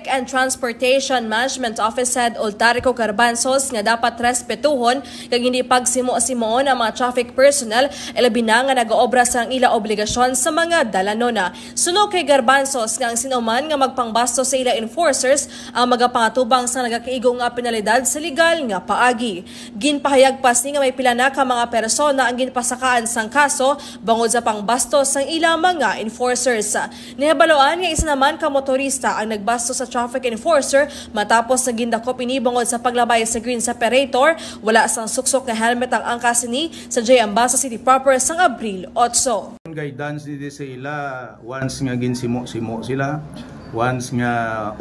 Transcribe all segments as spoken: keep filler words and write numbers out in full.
and Transportation Management Office Head Ultarico Garbanzos nga dapat respetuhon kag hindi pagsimo-simoon ang mga traffic personnel, ilabi na nga nagaobra sa ila obligasyon sa mga dalanona. Suno kay Garbanzos nga ang sino man nga magpangbasto sa ila enforcers ang magapangatubang sa nagakaigo nga penalidad sa legal nga paagi. Ginpahayag pa sini nga may pila na ka mga persona ang ginpasakaan sang kaso bangod sa pangbasto sang ila mga enforcers. Nahibaluan nga isa naman ka motorista ang nagbasto sa traffic enforcer matapos nga gindakop ini bangod sa paglabay sa green separator. Wala sang suksok nga helmet ang angkas sini sa J M Basa City proper sang Abril otso. Guidance ni sa ila, once nga ginsimo-simo sila, once nga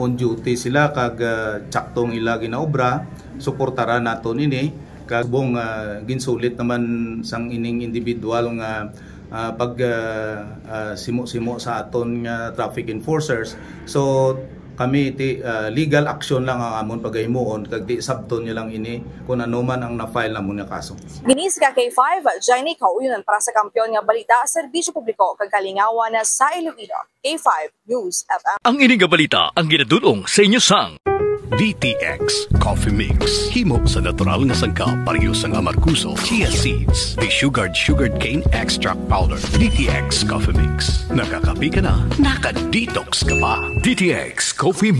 on duty sila kag uh, tsaktong ila ginaobra, suportaran naton ini. Kag bong uh, ginsulit naman sang ining individual nga uh, pag uh, uh, simo-simo sa aton nga traffic enforcers. So kami ti uh, legal action lang ang amon pagahimuon kag ti sabton niya lang ini kung ano man ang na-file namon nga kaso. Ginis ka K five, Jenny Kauyon para sa Kampiyon nga Balita, Serbisyo Publiko kag Kalingawan sa Iloilo. K five News F M. Ang ini nga balita ang ginadul-ong sa inyo sang D T X Coffee Mix. Himo sa natural nga sangkap, pareho sang amargoso, chia seeds, desugared sugarcane extract powder. D T X Coffee Mix. Nakakape ka na, naka-detox ka pa. D T X Coffee